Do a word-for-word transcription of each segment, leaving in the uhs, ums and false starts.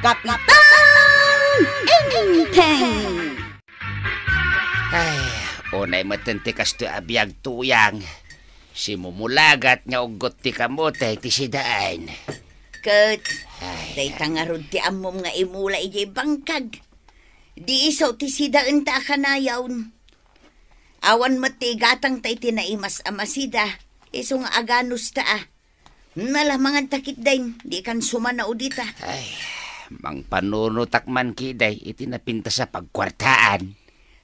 Kapitan Enteng! Ay, unay metten ti kastoy a biag, Tuyang. Simumulagat nga uggot ti kamote ti sidaen. Ket, ay, dayta ngarud ti ammom nga imula idiay bangkag. Di isu ti sidaenta a kanayon. Awan met ti igatangta iti naimas a masida, isu nga aganusta a. Nala, manganta ketdin, dikan sumanao dita. Ay, mangpanunotak man ketdi iti napintas a pagkuartaan.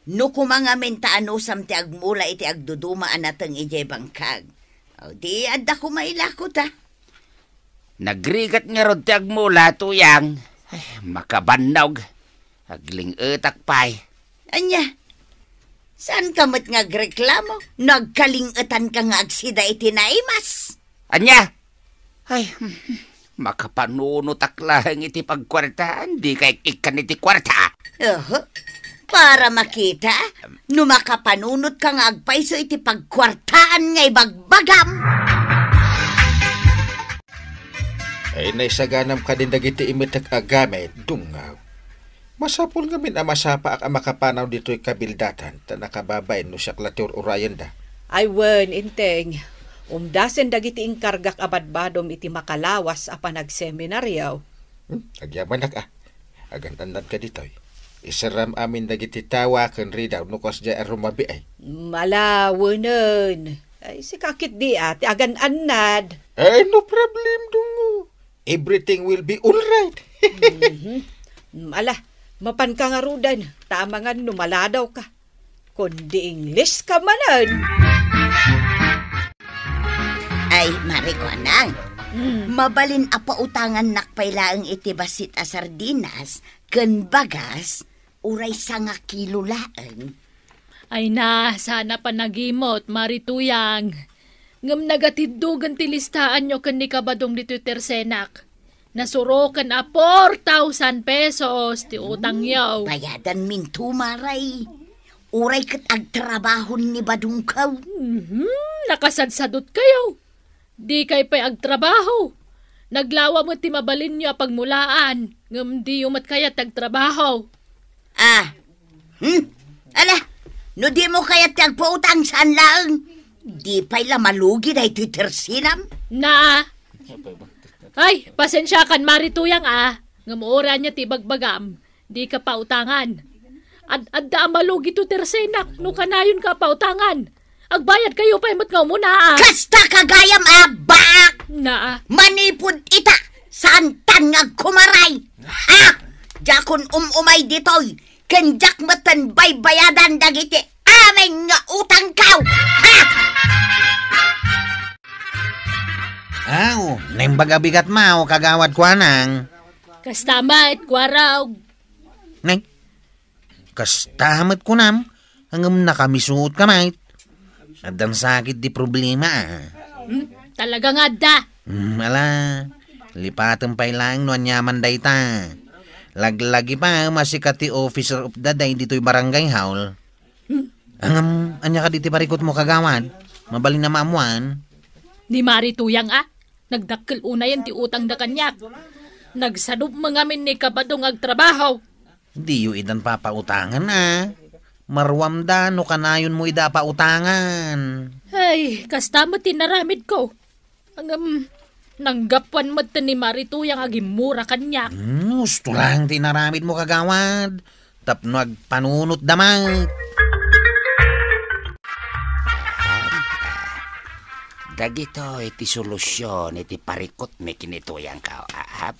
No koma ngamin ta anusam ti agmula iti agduduma a nateng idiay bangkag, aw, di adda koma ilako ta. Nagrigat ngarud ti agmula, Tuyang. Ay, makabannog. Agling-etak pay. Ania? Saan ka met nga agreklamo no agkaling-etan ka nga agsida iti naimas? Ania? Ay, makapanunotak laeng iti pagkuartaan, di ka ik-ikkan iti kuarta. Oho. Para makita, no makapanunot ka nga agpayso iti pagkuartaan nga ibagbagam. Ay, naisaganam kadin dagiti imetek a gamit, Dungaw. Masapul ngamin a masapaak a makapanaw ditoy kabildatan ta nakababain no siak la ti ur-urayenda. Ay wen, Enteng. Umdasen dagiti inkargak a badbadom iti makalawas a panagseminaryo. Hmm, agyamanak a. Agan-annad ka ditoy. Iseram amin dagiti tawa ken ridaw no kasdiay a rumabiay. Malawenen. Ay, sika ketdi a, ti agan-annad. Ay, no problem, Dungo. Everything will be all right. Mhm. Mm, ala, mapanka ngaruden, ta amangan no maladaw ka. Kundi English ka manen. Ay, Mari Kuanang, mm, mabalin a pautangannak pay laeng iti bassit a sardinas ken bagas, uray sanga kilo laeng. Ay na, saan a panagimot, Mari Tuyang. Ngem nagatiddogen ti listaanyo ken ni Kabadong ditoy tersenak. Nasuroken a four thousand pesos ti utangyo. Bayadanminto, Mari. Uray ket agtrabahon ni Badongko. Mhm, nakasadsadot kayo. Dikay pay agtrabaho. Naglawa met ti mabalinyo a pagmulaan, ngem diyo met kayat ti agtrabaho. Ah. Hmm? Ala, no dimo kayat ti agpautang, saan laeng? Di pay la malugi daytoy tersenam? Na. Ay, pasensiakan, Mari Tuyang, a. Ngem uray ania ti ibagbagam, dika pautangan. Ad-adda a malugi ti tersenak no kanayonka a pautangan. Agbayad kayo pay met nga umuna, a. Kasta ka gayam, a, baak! Na, a. Manipud ita, saantan nga agkumaray. Ha? Diakon um-umay ditoy, ken diak metten baybayadan dagiti amin nga utangko. Ha? Aw, naimbag a bigat maw, Kagawad Kuanang. Kasta met, Kuarog. Nay, kasta met kunam, ngem nakamisuot ka met. Addan sakit ti problema, a. Hmm, talaga nga adda. Hmm, ala, lipatem pay laeng no aniaman dayta. Laglagi pay a sika ti officer of the day ditoy barangay hall. Hmm. Ngem, ania kadi ti parikutmo, Kagawad? Mabalin a maammuan? Ni Mari Tuyang, a. Nagdakkel unayen ti utangda kaniak. Nagsadup met ngamin ni Kabadong agtrabaho. Diyo idan papautangan, a. Maruamda no kanayonmo ida a pautangan. Ay, kasta met ti inaramidko. Ngem, nanggapuan met ni Mari Tuyang a agimmura kaniak. Hmm, husto laeng ti inaramidmo, Kagawad. Tapno agpanunotda met. Dagitoy ti solusion iti parikutmi ken ni Tuyangko, a.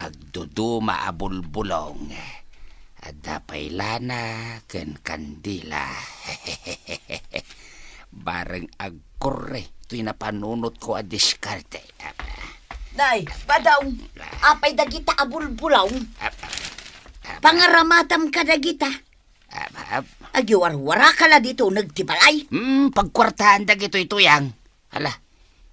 Agduduma a bulbulong. Adda pay lana ken kandila. Bareng agkurre toy napanunotko a diskarte. Nay, Badong, apay dagita a bulbulong? Pangaramatam kadagita. Ap, ap. Agiwarwara ka la dito, nagtibalay. Hmm, pagkuartaan dagitoy, Tuyang. Hala,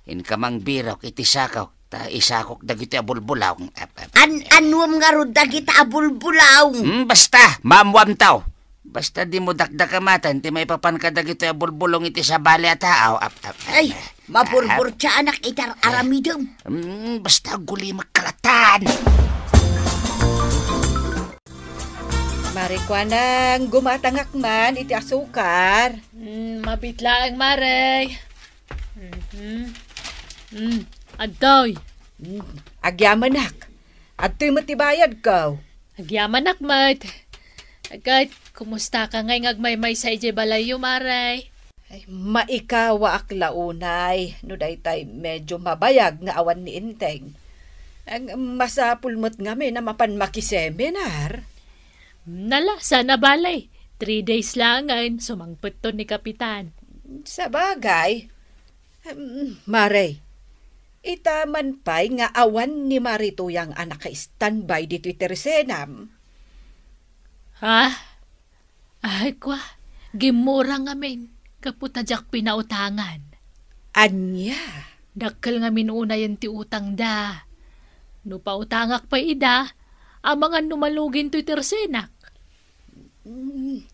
inka mangbirok iti sako, ta isakok dagitoy a bulbulong. Ap, ap. An-, anuam ngarud dagita a bulbulong? Hmm, basta, maammuamto. Basta dimo dakdakematen ti maipapanka dagitoy a bulbulong iti sabali a tao. Ap, ap, ap. Ay, maburburtiaanak iti ar-aramidem. Hmm, basta agulimek ka latta. An- Mare Kuanang, gumatangak man iti asukar. Mm, mabiit laeng, Mare. Mhm. Mm, adtoy. Mm, agyamanak. Adtoy met ti bayadko. Agyamanak met. Ket, kumusta ka ngay nga agmaymaysa idiay balayyo, Mare? Ay, maikawaak la unay no daytay medyo mabayag nga awan ni Enteng. Ang masapul met ngamin a mapan makiseminar. Nala, sana balay. Three days langen, sumangpetton ni Kapitan. Sabagay. Em, Mare, ita man pay nga awan ni Mare Tuyang a naka-standby ditoy tersenam. Ha? Ay, kwa, gimmura ngamin, gapu ta diak pinautangan. Ania? Dakkel ngamin unayen ti utangda. No pautangak pay ida, amangan no malugi toy tersenak. Mm,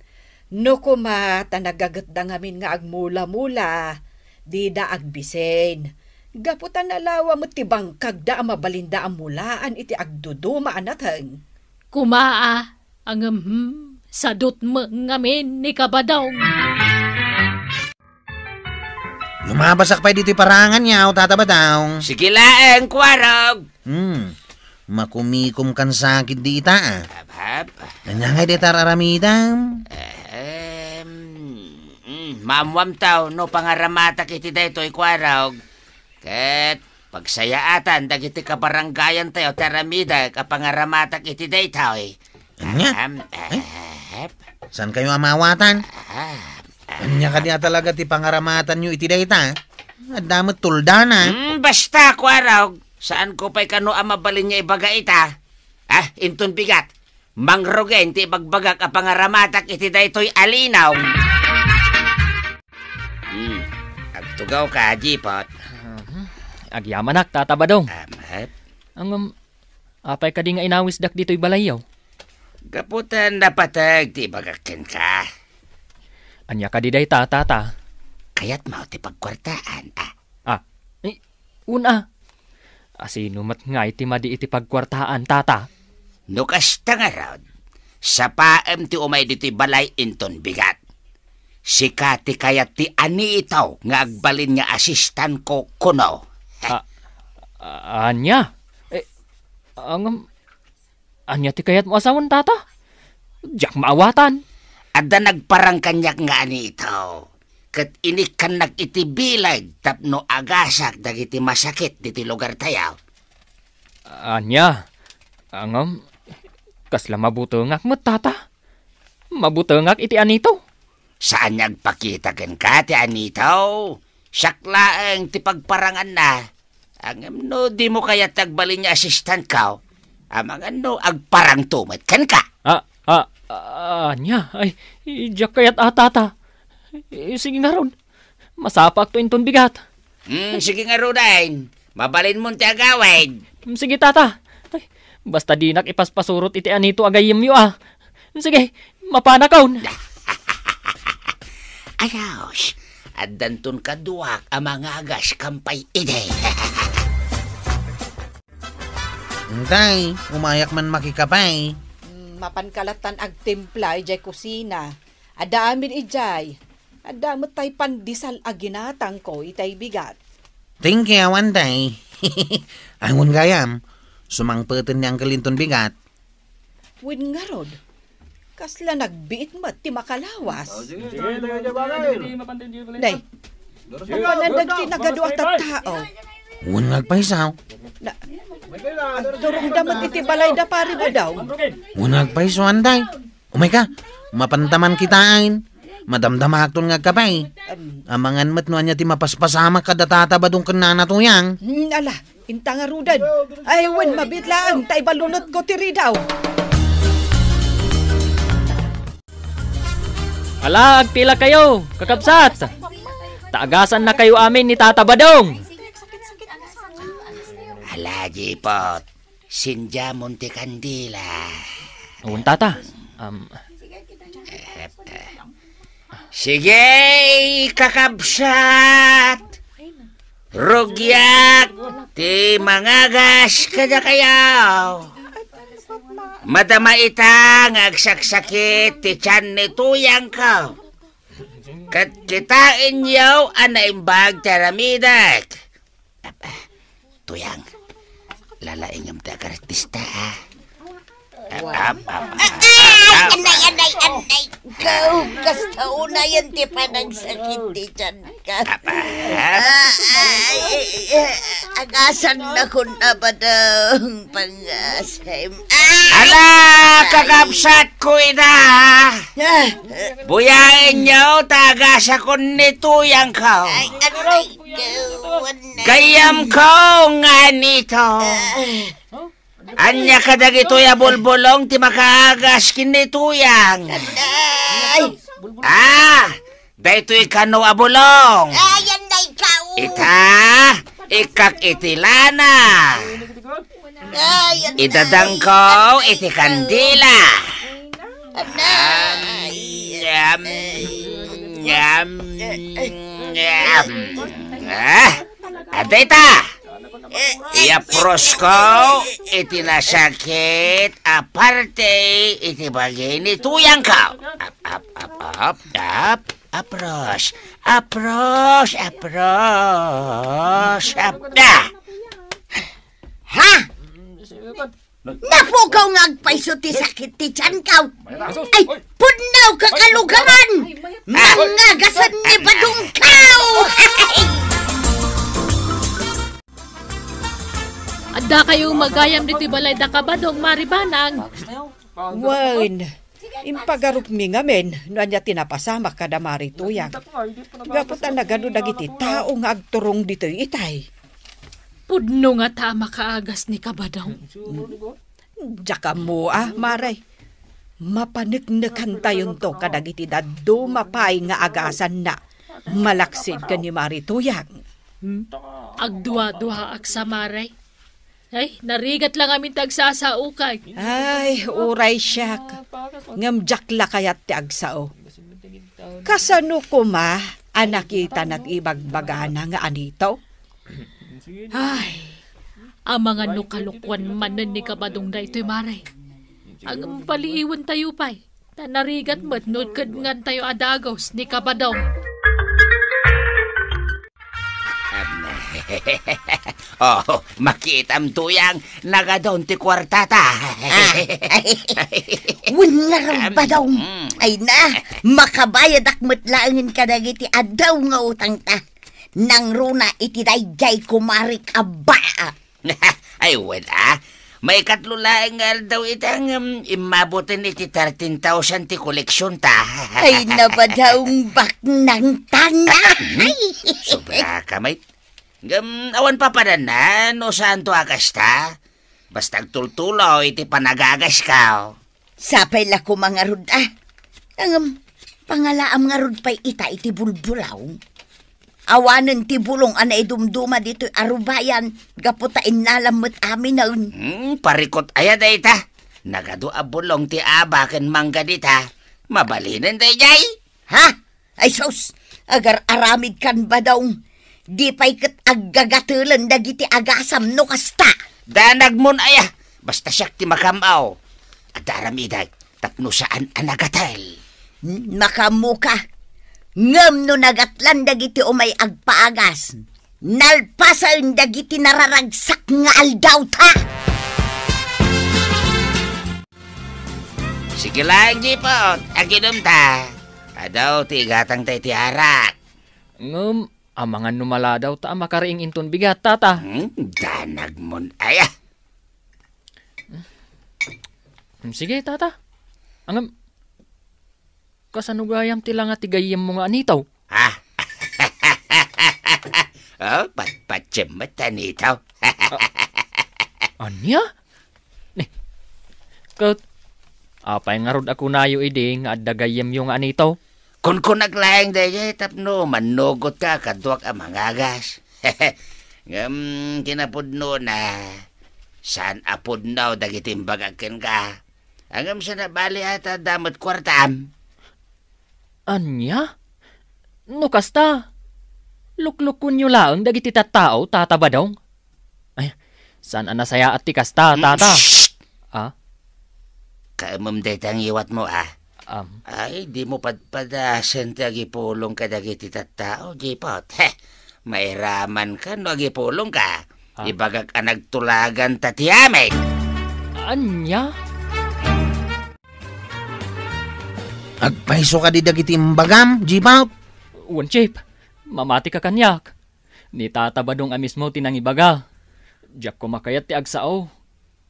no koma ta nagagetda ngamin nga agmula-mula, dida agbisin. Gapu ta nalawa met ti bangkagda a mabalinda a mulaan iti agduduma a nateng. Kumaa, Ngem, hmm, sadut met ngamin ni Kabadong. Lumabasak pay ditoy parangan niya, o Tata Badong. Sige laeng, Kuarog. Hmm, makumikom kan sakit di ita, ah. Hap, hap. Ania ngay dayta ar-aramidam? Ehem, mm, maammoam taw no pangaramatak iti daytoy, Kuarog. Ket pagsayaatan dagiti kabarangayantayo ti aramidek a pangaramatak iti daytoy. Ania? Ahem, eh? Ep. Saankayo a maawatan? Ah, ah. Ania kadi a talaga ti pangaramatanyo iti dayta? Adda met tuldana. Hmm, basta, Kuarog. Saanko pay kano a mabalin nga ibaga ita? Ah, inton bigat. Mangrugen ti ibagbagak a pangaramatak iti daytoy a linaw. Hmm. Agtugaw ka, Jipot. Mhm. Agyamanak, Tata Badong. Amat. Ngem, apay kadi nga inawisdak ditoy balayyo? Gapu ta napateg ti ibagak kenka. Ania kadi dayta, Tata? Kayatmo ti pagkuartaan, a? Ah, eh, una. Asino met ngay ti madi iti pagkuartaan, Tata? No kasta ngarud, sapaem ti umay ditoy balay inton bigat. Sika ti kayat ti anitaw nga agbalin nga asistanko kuno. Ah, ah, ania? Eh, ngem, ania ti kayatmo a sawen, Tata? Diak maawatan. Adda nagparang kaniak nga anito, ket inikkannak iti bileg tapno agasak dagiti masakit ditoy lugartayo. Ania? Ngem, kasla mabutengak met, Tata. Mabutengak iti anito. Saan nga agpakita kenka ti anito? Siak laeng ti pagparanganna. Ngem no dimo kayat ti agbalin nga asistentko, amangan no agparangto met kenka. Ah, ah, ah, ania? Ay, diak kayat a, Tata. Eh, sige ngarud. Masapakto inton bigat. Hmm, sige ngaruden. Mabalinmon ti agawid. Hmm, sige, Tata. Ay, basta dinak ipaspasurot iti anito a gayyemyo, a. Sige, mapanakon. Ayos, addanton kaduak a mangagas kampay idi. Intay, umayak man makikape. Mm, mapanka lattan agtimpla idiay kusina. Adda amin idiay. Adda met tay pandesal a ginatangko itay bigat. Thank you, Antay. Angon gayam, sumangpeten ni Uncle inton bigat. Wen ngarud, kasla nagbiit met ti makalawas. Oh, sige, sige, sige, sige, sige. Nay, apanan dagiti nagadu a tattao. Wen nga agpayso. Na, agturongda met iti balayda, Pari Badong. Wen nga agpayso, Antay. Umayka, mapanta man kitaen. Madamdamaakton nga agkape. Am. Amangan met no ania ti mapaspasamak kada Tata Badong ken Nana Tuyang. Hmm, ala, inta ngaruden. Ay, wen, mabiit laeng, ta ibalunotko ti ridaw. Ala, agpilakayo, kakabsat. Ta agasannakayo amin ni Tata Badong. Ala, Jipot. Sindiamon ti kandila. Wen, Tata. Um, Sige, kakabsat! Rugiak ti mangagas kadakayo. Madama ita nga agsaksakit ti tian ni tuyangko. Ket kitaenyo a naimbag ti aramidek. Ap-, ah, Tuyang, lalaingem ti agartista, ha? Ap-, ap-, ap-, ap-, ap-, Anay, anay, anay. Ikaw, kasta unayen ti panagsakit ti tianka. Apa? Ah, ay, ay, ay, agasan na kun abadang pangasem. Ah! Ala, kakabsat ko ida! Ah! Buyaenyo, ta agasakon ni tuyangko. Ay, aray ko, anay. Gayyemko nga anito. Ah. Ania kadagitoy a bulbulong ti makaagas ken ni tuyang? Ay! Ah! Daytoy kano a bulong. Ay, anay ka, oh. Ita, ikkak iti lana. Ay, anay. Idadangko iti kandila. Anay. Am, am, am, am. Ah, adda ita. Iyaprosko iti nasakit a parte iti bagi ni tuyangko. Ap, ap, ap, ap, ap, apros, apros, apros, ap, ah. Ha? Napukaw nga agpayso ti sakit ti tiankaw. Ay, pudno ka kalugaman! Nangagasan ni badongkaw! Adda kayo magayam ditoy balay da Kabadong, Mari Banang. Wen, impagarupmi ngamin no ania ti napasamak kada Mari Tuyang. Gapu ta nagadu dagiti tao nga agturong ditoy itay. Pudno ngata a makaagas ni Kabadong. Diak ammo a, Mare. Mapaneknekantayonto kadagiti dadduma pay nga agasanna, malaksid ken ni Mari Tuyang. Agduaduaak sa, Mare. Ay, narigat la ngamin ti agsasaokay. Ay, uray siak. Ngem diak la kayat ti agsao. Kasano koma a nakitana ti ibagbagana nga anito? Ay, amangan no kalokuan manen ni Kabadong daytoy, Mare. Agpaliiwentayo pay, ta narigat met no kedngantayo a dagus ni Kabadong. Oh, makitam, Tuyang, nagadon ti kuartata. Ah. Wen ngarud, Badong. Mm. Ay na, makabayadak met laengen kadagiti adu nga utangta. Nangruna iti daydiay kumarik a baa. Ay, wen, ah. Maikatlo laeng nga aldaw ita ngem immaboten iti thirteen thousand ti koleksionta. Ay, nabadaong baknang tana. Ay. Sobra ka, mait. Ngem, awan papadanna no saanto a kasta. Basta agtultulo iti panagagaska. Sapay la koma ngarud, a. Ngem, pangalaam ngarud pay ita iti bulbulaw. Awanen ti bulong a naidumduma ditoy a rubayan gapu ta innalam met aminen. Hmm, parikut aya dayta. Nagadu a bulong ti aba ken mangga dita. Mabalinen daydiay. Ha? Ay sus, agar-aramidkan, Badong. Di pay ket aggagatelen dagiti agasam no kasta. Danagmon aya, basta siak ti makam-aw. Adda aramidek tapno saan a nagatel. Makammoka. Ngem no nagatlan dagiti umay agpaagas, nalpasen dagiti nararagsak nga aldawta. Sige laeng, Jipot, aginumta. Adu ti igatangta iti arak. Ngem, amangan no maladaw ta a makariing inton bigat, tata. Hmm, danagmon aya. Hmm, sige, tata. Ngem, kasano gayam ti langa ti gayyemmo nga anito? Ha? Oh, patpatsem met anito. A-, ania? Ni, ket, apay ngarud a kunayo idi nga adda gayyemyo nga anito? Kunkunak laeng daydiay tapno mannugotka a kaduak a mangagas. Ngem ti napudnona, saan a pudno dagiti imbagak kenka. Ngem saan a bali a ta adda met kuartam. Ania? No kasta, Luklukonyo laeng dagiti tattao, Tata Badong. Ay, saan a nasayaat ti kasta, Mm, Tata? Shh! Ah? Kaemem dayta ngiwatmo, ah. Am. Ay, dimo padpadasen ti agipulong kadagiti tattao, Jipot. Heh, mairamanka no agipulongka. Ah. Ibagak a nagtulaganta ti amin. Ania? Agpayso kadi dagiti imbagam, Jipot? Wen, Chief. Mamatika kaniak. Ni Tata Badong a mismo ti nangibaga. Diak koma kayat ti agsao.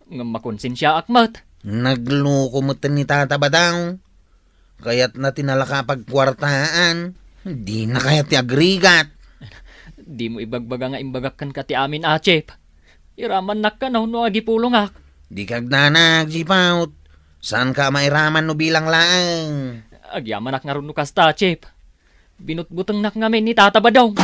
Ngem makonsensiaak met. Nagluko met ni Tata Badong. Kayatna ti nalaka pagkuartaan. Dina kayat ti agrigat. Dimo ibagbaga nga imbagak kenka ti amin a, Chief. Iramannak kano no agipulongak. Dika agdanag, Jipot. Saanka a mairaman no bilang laeng. Agyamanak ngarud no kasta, Chief. Binutbutengnak ngamin ni Tata Badong.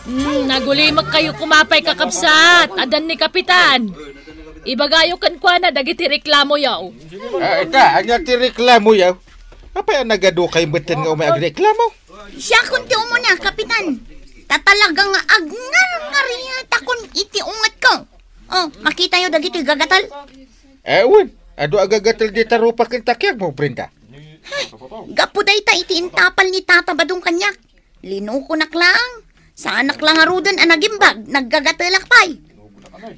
Hmm, nagulimekkayo koma pay, kakabsat. Addan ni Kapitan. Ibagayo kenkuana dagiti reklamoyo. Ah, ita, ania ti reklamoyo? Apay a nagadukayo metten nga umay agreklamo? Siakon ti umuna, Kapitan. Ta talaga nga agngarngariatakon iti ungetko. Oh, makitayo dagitoy gagatel? Eh, wen. Adu a gagatel dita rupa ken takiagmo, Brenda. Ay, gapu dayta iti intapal ni Tata Badong kaniak. Linukonak laeng. Saanak la ngaruden a nagimbag, naggagatelak pay.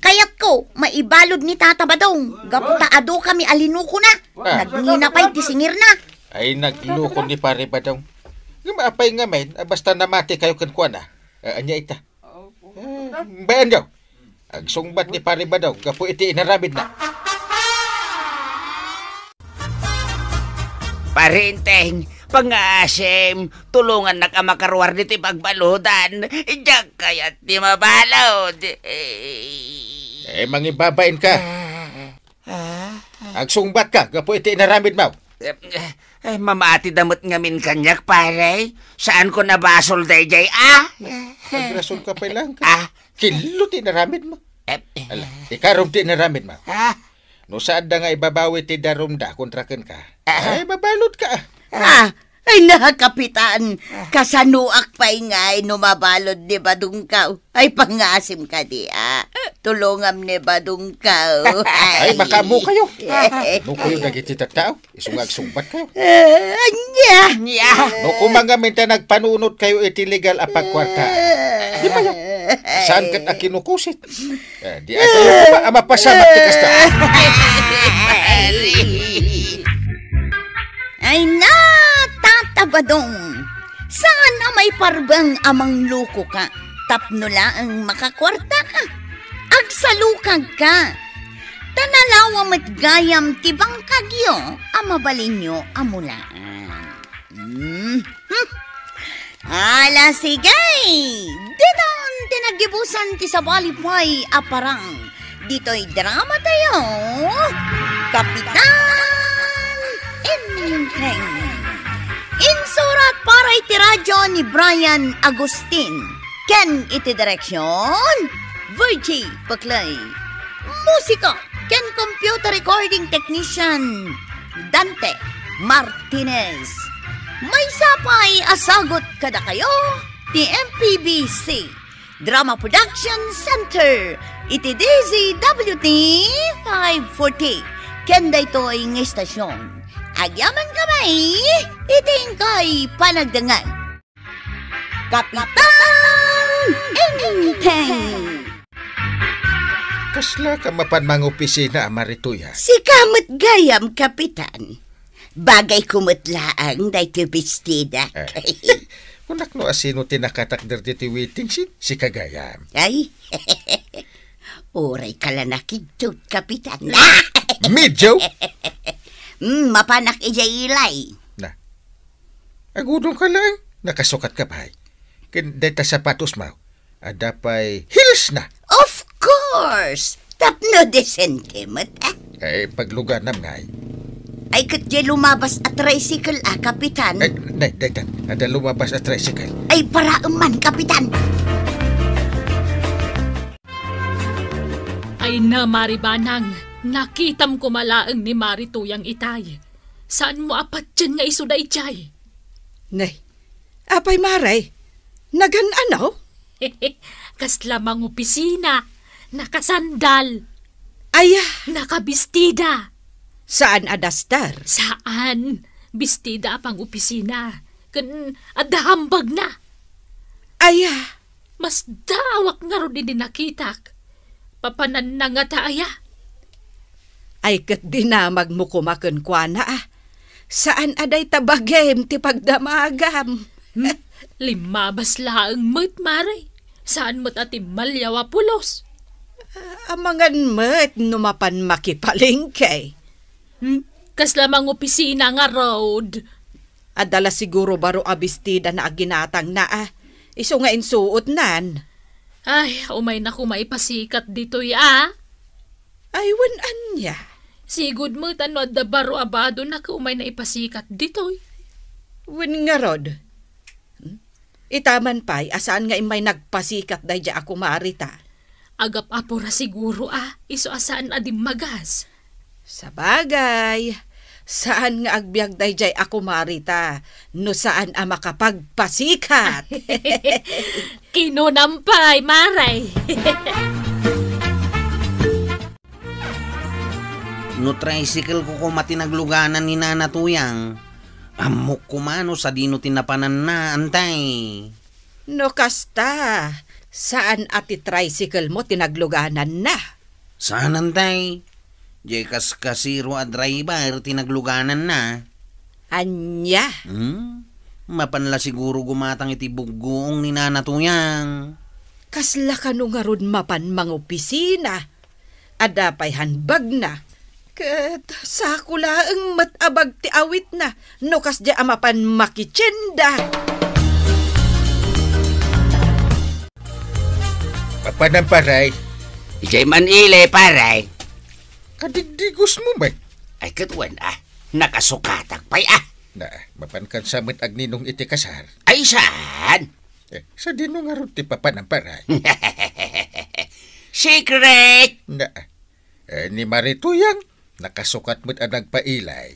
Kayatko, maibalud ni Tata Badong, gapu ta adu kami a linukona. Ah. Nagngina pay ti singirna. Ay, nagluko ni Pare Badong. Ngem apay ngamin a basta namatikayo kenkuana? Ah, ania ita? Ah, bayanyo. Agsungbat ni Pare Badong gapu iti inaramidna. Pare Enteng, pangngaasim, tulongannak a makaruar ditoy pagbaludan. Diak kayat ti mabalud. Eh, mangibabain ka. Ah, ah. Agsungbat ka gapu iti inaramidmo. Eh, eh, eh, mamati da met ngamin kaniak, pare. Saanko a basol daydiay, ah? Agrason ka pay lang. Ah. Killo ti inaramidmo. Eh, eh. Ala, ikarom ti inaramidmo. Ah. No saanda nga ibabawi ti darumda kontra kenka, ah, ay, mabaludka, ah. Ah, ay na, Kapitan, ah, kasanoak pay ngay no mabalud ni Badongko? Ay, pangngaasim kadi, ah. Tulongam ni Badongko. Ay, makaammokayo. Ay. Ammokayo dagiti tattao. Isu nga agsungbatkayo. Ah, ania? Ania? No koma ngamin ta nagpanunotkayo iti legal a pagkuarta. Di ba yan? Saan ket a kinukusit? Eh, di atayo koma a mapasamak ti kasta. Ay na, Tata Badong. Saan a maiparbeng a mangluko ka tapno laeng makakuarta ka? Agsalukag ka. Ta nalawa met gayam ti bangkagyo a mabalinyo a mulaan. Hmm. Hmm. Ala, sige! Ditan ti naggibusan ti sabali pay a parang ditoy dramatayo, Kapitan Enteng. Insurat para iti radyo ni Brian Agustin. Ken iti direksion, Virgie Paclay. Musika ken computer recording technician, Dante Martinez. Maysa pay a sagut kadakayo ti M P B C Drama Production Center iti D Z W T five forty. Ken daytoy nga istasyon, agyamankami iti inkay panagdengngeg. Kapitan Enteng. Kasla ka mapan mangopisina a Marituya? Sika met gayam, Kapitan. Bagayko met laeng daytoy bestidak. Eh, kunak no asino ti nakatakder ditoy waiting shed, sika gayam. Ay, uray ka la nakidtot, Kapitan. Medyo? Mm, mapanak idiay ilay. Na, agudongka laeng, nakasukatka pay. Ken dayta sapatosmo, adda pay heels na. Of course! Tapno desente met, ah. Eh, pagluganam ngay. Ay, ket diay lumabas a tricycle, ah, Kapitan. Eh, nay, daytan, adda lumabas a tricycle. Ay, paraem man, Kapitan. Ay na, Mari Banang, nakitam koma laeng ni Mari Tuyang itay. Saanmo a patien nga isu daydiay? Nay, Apay, Mare? Nagan-ano? Kasla mangopisina, nakasandal, Aya, nakabistida. Saan a daster? Saan. Bistida a pangopisina. Ken adda hambagna. Aya, Masdaawak ngarud idi nakitak. Papananna ngata aya? Ay, ket dinamagmo koma kenkuana, a. Saan a dayta bagim ti pagdamagam. Hmm? Limmabas laeng met, Mare. Saan met a timmalliaw a pulos. Amangan met no mapan makipalengke. Hmm? Kasla mangopisina ngarud. Adda la siguro baro a bestida na a ginatangna, a. Isu nga insuotnan. Ay, umayna koma ipasikat ditoy, a. Ay, wen ania? Sigud met no adda baro a badona ket umayna ipasikat ditoy. Wen ngarud. Hmm? Ita man pay a saan nga immay nagpasikat daydiay a kumarita. Agap-apura siguro a, isu a saan a dimmagas. Sabagay, saan nga agbiag daydiay a kumarita no saan a makapagpasikat. Kinunam pay, Mare. No tricycle ko koma ti nagluganan ni Nana Tuyang, ammok koma no sadino ti napananna, antay. No kasta, saan a ti tricycle mo ti naglugananna? Saan, antay. Diay kaskasero a driver ti naglugananna. Ania? Hmm? Mapan la siguro gumatang iti buggoong ni Nana Tuyang. Kasla kano ngarud mapan mangopisina? Adda pay hambagna. Ket sako laeng met a bag ti awitna no kasdiay a mapan makitienda. Papanam, pare? Idiay man ili, pare. Kadigdigos mo met. Ay, ket wen, a. Nakasukatak pay, a. Na, mapan kan sa met agninong iti kasar. Ay, saan? Eh, sadino ngarud ti papanam, pare? Secret! Na, eh, ni Mare Tuyang, nakasukat met a nagpailay.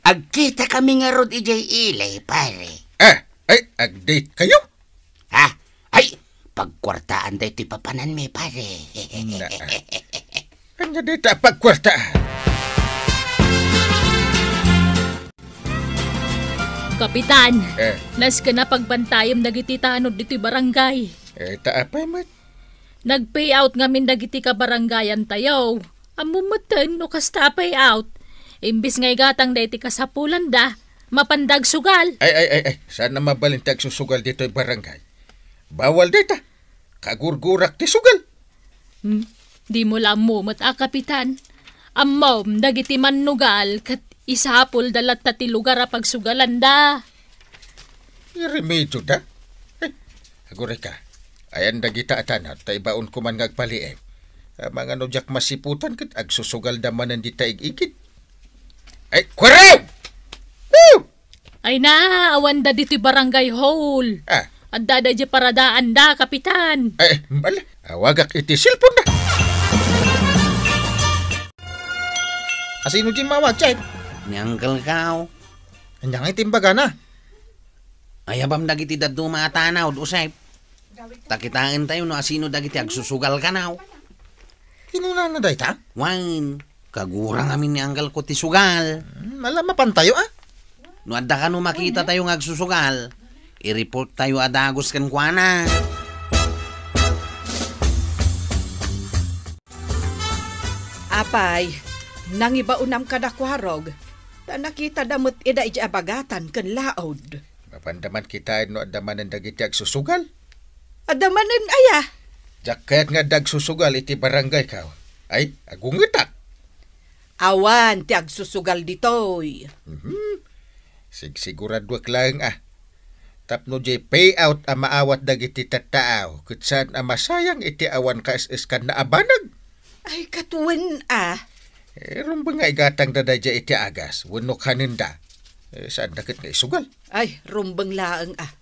Agkita kami ngarud idiay ili, pare. Ah, ay, ag-date kayo? Ha? Ay, pagkuartaan daytoy papananmi, pare. Na, ania dayta a pagkuartaan? Kapitan, eh, nasken a pagbantayem dagiti tanod ditoy barangay. Eh, ta apay met? Nag-payout ngamin dagiti kabarangayantayo. Ammom metten no kasta a payout. Imbes nga igatangda iti kasapulanda, mapanda agsugal. Ay, ay, ay, ay, saan a mabalin ti agsusugal ditoy barangay. Bawal dayta. Kagurgurak ti sugal. Hmm, dimo la ammo met a, Kapitan. Ammom, dagiti mannugal ket isapulda latta ti lugar a pagsugalanda. Iremedioda? Eh, aguray ka. Ayan dagita a tanod, ta ibaon ko man nga agpaliim. Amangan no diak masiputan ket agsusugalda manen dita ig-igid. Ay, kuwaraw! Woo! Ay na, awanda ditoy barangay hall. Ah. Adda daydiay paradaanda, Kapitan. Ay, bala, awagak iti cellphone na. Asino diay mawag, Chet? Ni Uncle Kao. Ania nga iti imbagana? Ayabam dagiti dadduma a tanod, Usep. Ta kitaentayo no asino dagiti agsusugal kano. Kinunana dayta? Wen, kagurang amin ni Uncle Kao ti sugal. Hmm, ala, mapantayo, a. No adda kano makitatayo nga agsusugal, i-report tayo a dagus kenkuana. Apay, nangibaonam kadakuarog, ta nakitada met ida idiay abagatan ken laod. Mapanda man kitaen no adda manen dagiti agsusugal. Adda manen aya? Diak kayat nga adda agsusugal iti barangay, Kao. Ay, agungetak. Awan ti agsusugal ditoy. Mhm. Sigsiguraduek laeng, a. Tapno diay payout a maawat dagiti tattao, ket saan a masayang iti awan kaes-eskanna a banag. Ay, ket wen, a. Eh, rumbeng nga igatangda daydiay iti agas, wenno kanenda. Eh, saanda ket nga isugal. Ay, rumbeng laeng, a.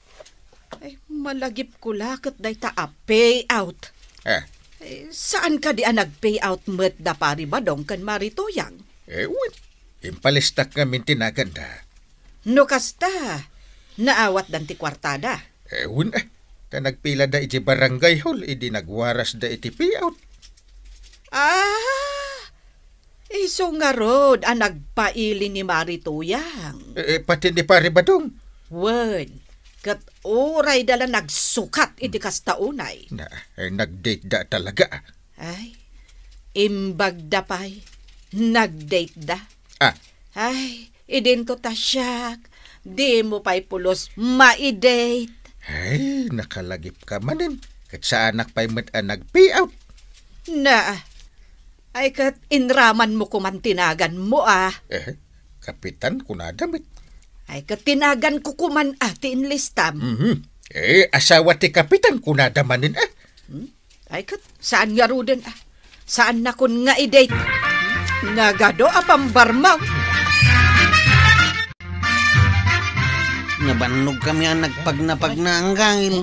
Ay, malagipko la ket dayta a payout. Ah. Eh, saan kadi a nag-payout met da Pari Badong ken Mari Tuyang? Eh, wen. Impalistak ngamin ti naganda. No kasta, Naawatdan ti kuartada? Eh, wen, eh. Ta nagpilada iti barangay hall, idi nagwarasda iti payout. Ah, isu ngarud a nagpaili ni Mari Tuyang. Eh, eh, pati ni Pari Badong. Wen, ket urayda la nagsukat iti kasta unay. Na, eh, nag-date da talaga. Ay, imbagda pay, nag-date da. Ah. Ay, idinto ta siak, dimo pay pulos mai-date. Ay, nakalagipka manen, ket saanak pay met a nag-payout. Na, ay ket inramanmo koman ti naganmo, ah. Eh, kapitan, kunada met. Ay ket ti naganko koman, ah, ti inlistam. Mhm. Eh, asawa ti kapitan, kunada manen, ah. Hmm? Ay ket, saan ngaruden, ah. Saannakon nga i-date. Nagadu a pambarmaw. Nabannogkami a nagpagnapagna a anggil.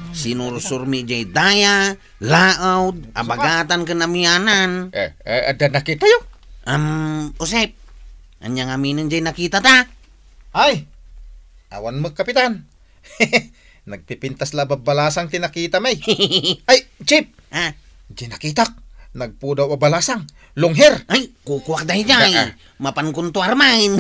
Sinursurmi jay daya, laod, abagatan ken amianan. Eh, eh, adda nakitayo? Am, Josep, ania ngaminen jay nakitata? Ay, awan met, Kapitan. Nagpipintas la a babbalasang ti nakitam, ay. Ay, Chief! Ah. Di nakitak. Nagpudaw a balasang. Long hair. Ay, kukuak daydiay. Ah, ah. Mapankonto armaen.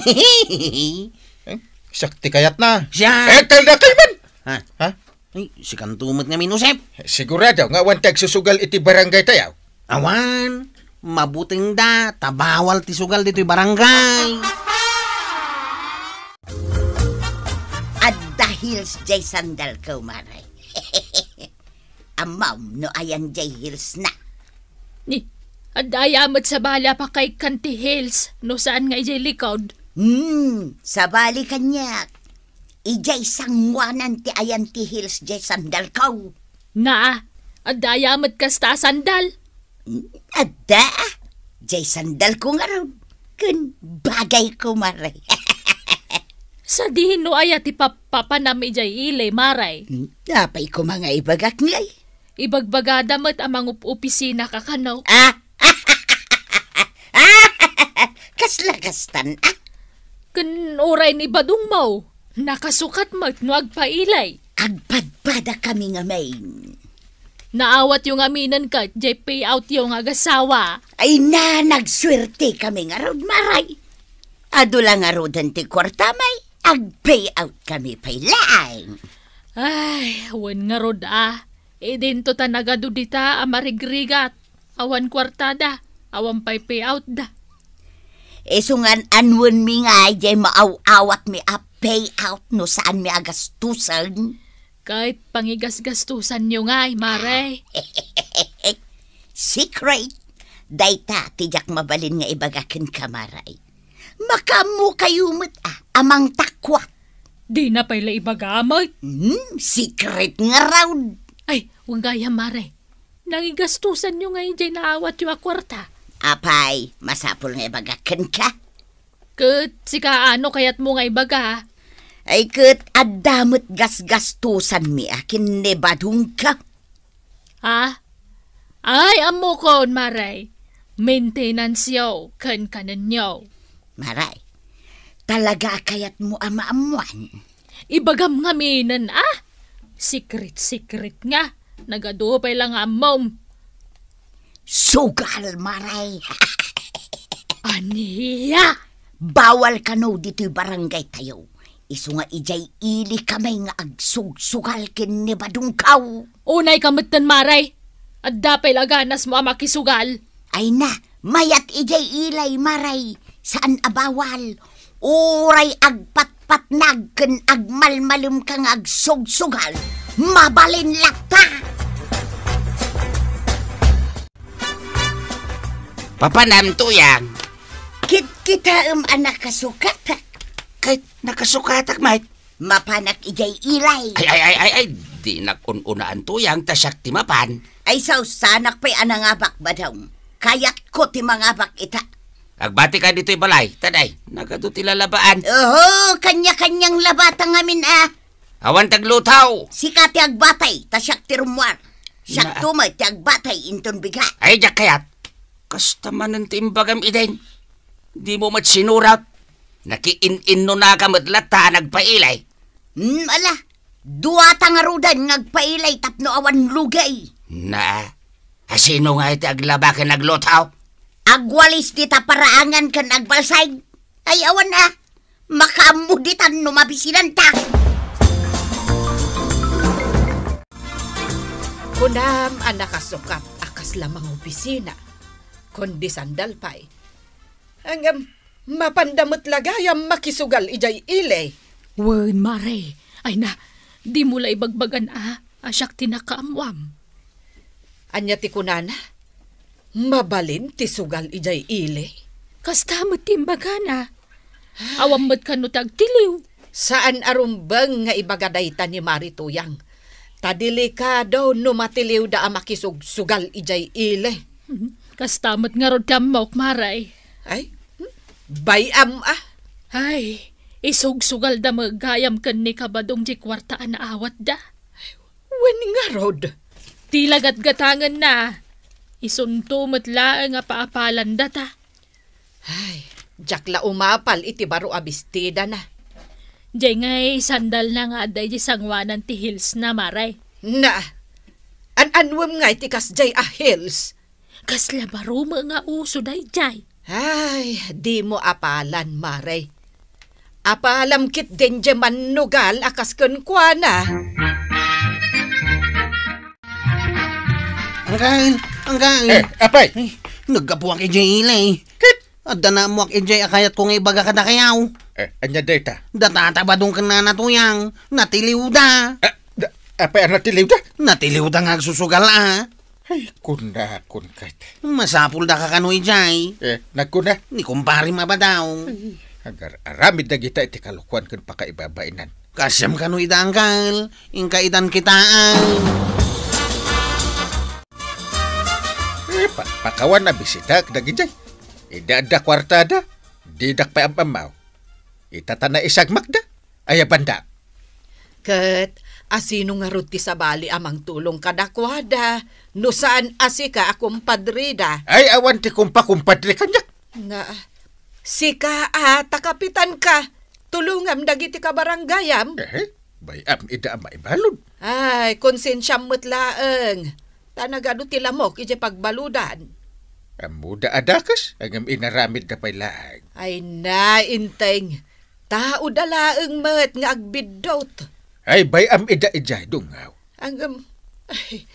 Eh, siak ti kayatna. Siak. Eh, talda kay man. Ha? Ha? Ay, sikanto met ngamin, Josep. Sigurado nga awan ti agsusugal iti barangay tayo. Awan, mabutengda, ta bawal ti sugal ditoy barangay. Adda heels jay sandalko, Mare. Ammom no ayan jay heelsna? Ni, adda aya met sabali a pakaikan ti heels no saan nga ijay likod? Hmm, sabali kaniak. Ijay sanguanan ti ayan ti heels jay sandalko. Naa, adda aya met kasta a sandal? Adda, jay sandalko ngarud. Ken bagayko, Mare. Sadino aya ti pap-, papanam ijay ili, Mare? Apay koma nga ibagak ngay? Ibagbagada met a mangup-opisina ka kano? Ah! Kasla kastan, ah? Ken uray ni badongmo, nakasukat met no agpailay. Agpadpadakami ngamin. Naawatyo ngaminen ket jay payoutyo nga agasawa. Ay na, nagsuertekami ngarud, Mare. Adu la ngaruden ti kuarta, may agpayout kami pay laeng. Ay, wen ngarud a. Idinto ta nagadu dita a marigrigat. Awan kuartada, awan pay payoutda. Isu ngan, anuenmi ngay jay maaw-awatmi a payout no saanmi a gastusen? Ket pangigasgastusanyo ngay, Mare. Secret. Dayta ti diak mabalin nga ibaga kenka, Mare. Makaammokayo met a, a mangtakwat. Dina pay la ibaga met. Hmm, secret ngarud. Ay, wen gayam, Mare. Nangigastusanyo ngay jay naawatyo a kuarta? Apay, masapul nga ibaga kenka. Ket sika, ano kayatmo nga ibaga? Ay ket adda met gasgastusanmi a ken ni badongko. Ha? Ay, ammokon, Mare. Maintenance-yo ken kanenyo. Mare, talaga a kayatmo a maammoan? Ibagam ngaminen a. Secret-secret nga. Nagadu pay la nga ammom. Sugal, Mare. Ania? Bawal kano ditoy barangay tayo. Isu nga ijay ili kamay nga agsugsugal ken ni badongko. Unay ka metten, Mare. Adda pay la ganasmo a makisugal. Ay na, mayat ijay ili, Mare. Saan a bawal. Uray agpatpatnag ken agmalmalemka nga agsugsugal, mabalin latta. Papanam, Tuyang? Kitkitaem a nakasukatak. Ket nakasukatak met? Mapanak ijay ili. Ay, ay, ay, ay, ay, dinak un-unaan, Tuyang, ta siak ti mapan. Ay, saan, saanak pay a nangabak, Badong. Kayatko ti mangabak ita. Agbatika ditoy balay, ta day, nagadu ti lalabaan. Oho, kanya-kanyang labata ngamin a. Awan ti agluto. Sika ti agbatay, ta siak ti rummuar. Siakto met ti agbatay inton bigat. Ay, diak kayat. Kasta manen ti imbagam idin. Dimo met sinurat. Nakiin-innonaka met latta a nagpaili. Mm, ala, duata ngaruden nga agpailay tapno awan lugay. Na, asino nga iti aglaba ken agluto? Agwalis dita paraangan ken agbalsay. Ay, awan a. Makaammo ditan no mabisinanta. Kunam a nakasukat a kasla mangobisina. Kundi sandal pay. Ngem, mapanda met la gayam makisugal idiay ili. Wen, Mare. Ay na, dimo la ibagbagan a, a siak ti nakaammoam. Ania ti kunana? Mabalin ti sugal idiay ili? Kasta met ti imbagana. Awan met kano ti agtiliw. Saan a rumbeng nga ibaga dayta ni Mari Tuyang. Ta delikado no matiliwda a makisugsugal idiay ili. Hmm, kasta met ngarud ti ammok, Mare. Ay, hmm, bay-am a. Ay, isugsugalda met gayam ken ni Kabadong diay kuarta a naawatda. Wen ngarud. Ti la gatgatangenna, isunto met laeng a paapalandata. Ay, diak la umapal iti baro a bestidana. Diay ngay sandalna nga adda idiay sangoanan ti heelsna, Mare. Na, an-annuem ngay ti kasdiay a heels? Kasla baro met nga uso daydiay. Ay, dimo apalan, Mare. Apalam ketdin diay mannugal a kas kenkuana. Anggal! Anggal! Eh, apay! Ay, naggapuak idiay ili. Ket? Adda naammoak idiay a kayatko nga ibaga kadakayaw. Eh, ania dayta? Data Kabadong ken Nana Tuyang, natiliwda. Eh, da-, apay a natiliwda? Natiliwda nga agsusugal a. Ay, kunakon ket. Masapul daka kano idiay. Eh, nagkuna? Ni kumparem a Badong. Ay, agar-aramid dagita iti kalokuan ken pakaibabainan. Kasiam kano ida, anggal. Inka idan kitaan. Eh, pa-, pakawan a bisitak dagidiay. Ida adda kuartada, didak pay am-ammaw. Ita ta naisagmakda. Aya banda? Ket asino ngarud ti sabali a mangtulong kadakuada no saan a sika a kumpadrida? Ay, awan ti kumpakumpadre kaniak. Nga, sika a ta kapitanka, tulongam dagiti kabaranggayam. Eh, bay-am ida a maibalud. Ay, konsensiam met laeng, ta nagadu ti lamok idiay pagbaludan. Ammoda a dakes, ngem inaramidda pay laeng. Ay na, Inteng, taoda laeng met nga agbiddut. Ay, bay-am ida idiay, dungaw. Ngem, ay,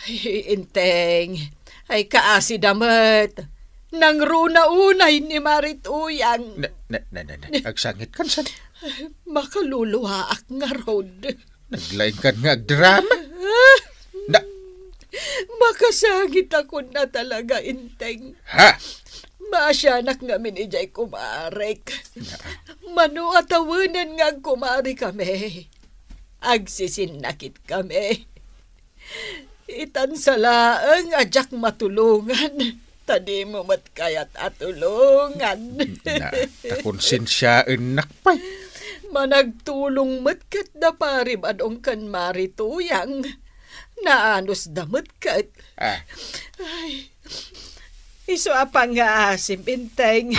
ay, Inteng, ay, kaasida met. Nangruna unay ni Mari Tuyang. Na, na, na, na, na. Agsangit kan san? Makaluluaak ngarud. Naglaing kan nga agdrama. Na. Makasangitakon a talaga, Inteng. Ha? Maasianak ngamin idiay kumarek. Na. Mano a tawenen nga agkumari kami. Agsisinnakit kami. Itan sa laeng a diak matulongan, ta dimo met kayat a tulongan. Na, ta konsensiaennak pay. Managtulong met ket da Pari Badong ken Mari Tuyang. Naanusda met ket. Ah. Ay, isu a pangngaasim, Inteng.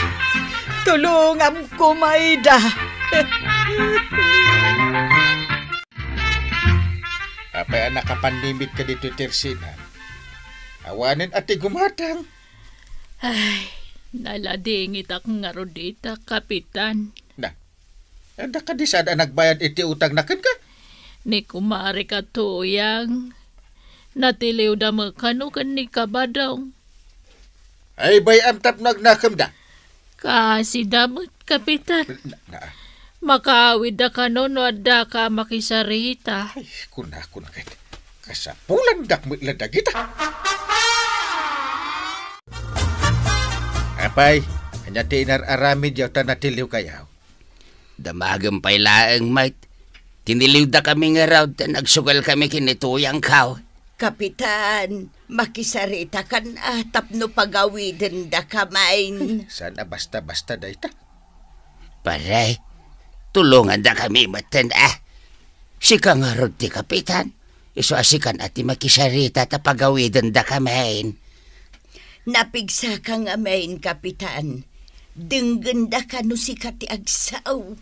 Tulongam koma ida. Apay a nakapannimit ka ditoy tersinan? Awanen a ti gumatang. Ay, naladingitak ngarud ita, Kapitan. Na, adda kadi saan a nagbayad iti utangna kenka? Ni kumarek a Tuyang. Natiliwda met kano ken ni Kabadong. Ay, bay-am tapno agnakemda. Kaasida met, Kapitan. Na, na. Makaawidda kano no addaka a makisarita. Ay, kunakon ket. Kasapulandak met la dagita. Apay, ania ti inar-aramidyo ta natiliwkayo? Damagem pay laeng met. Tiniliwdakami ngarud ta nagsugal kami ken ni Tuyangko. Kapitan, makisaritakan a tapno pagawidendakamin. Saan a basta-basta dayta? Pare, tulongandakami metten a. Sika ngarud ti kapitan. Isu a sikan a ti makisarita ta pagawidendakamin. Napigsaka ngamin, Kapitan. Denggendaka no sika ti agsao.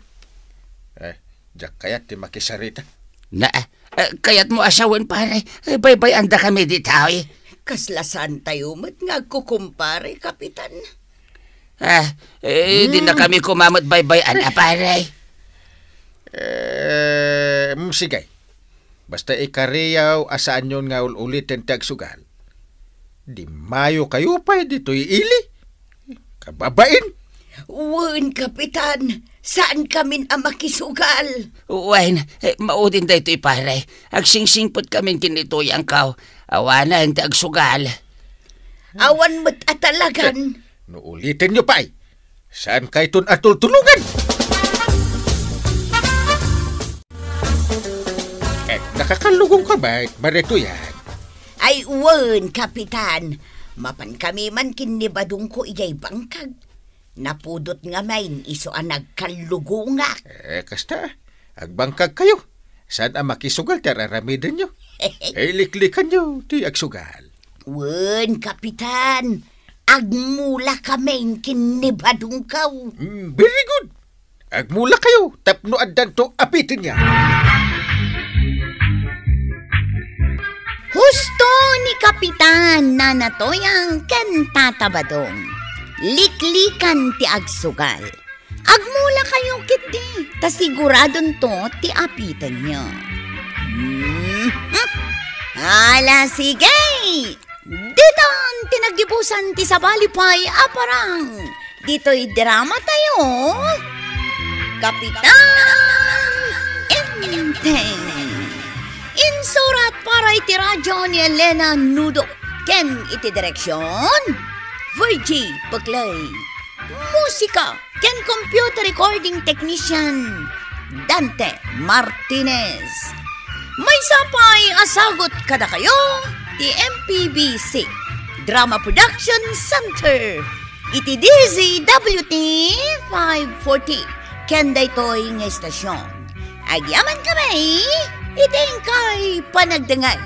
Eh, Diak kayat ti makisarita. Na, eh, kayatmo a sawen, pare? Eh, baybay-andakami ditoy. Kasla saantayo met nga agkukumpare, Kapitan. Ah, eh, di na kami kumamet baybay-an, a, pare. Eh, mm, sige. Basta ikariaw a saanyon nga ul-uliten ti agsugal. Di mayo kayo pay ditoy ili. Kababain. Wen, Kapitan, saankamin a makisugal. Wen, eh, maudin daytoy, pare. Agsingsingpetkamin ken ni Tuyangko. Awanen ti agsugal. Awan met a talagan. No ulitenyo pay, saankayton a tultulongan. Eh, nakakallugongka met, Mare Tuyang? Ay, wen, Kapitan. Mapankami man ken ni Badongko idiay bangkag. Napudot ngamin isu a nagkallugongak. Eh, kasta, agbangkagkayo. Saan a makisugal ti ar-aramidenyo? Eh, liklikanyo ti agsugal. Wen, Kapitan. Agmulakamin ken ni Badongko. Mm, very good. Agmulakayo tapno addanto apitenyo. Husto ni Kapitan, Nana Tuyang, ken Tata Badong. Liklikan ti agsugal. Agmulakayo ketdi, ta siguradonto ti apitenyo. Hmm. Ala, sige! Ditan ti naggibusan ti sabali pay a parang. Ditoy dramatayo, Kapitan Enteng. Insurat para iti radyo ni Elena Nudo ken iti direksyon, Virgie Peclay. Musika ken computer recording technician, Dante Martinez. Maysa pay a sagut kadakayo ti M P B C Drama Production Center iti D Z W T five forty ken daytoy nga istasyon. Agyamankami iti inkay panagdengngeg.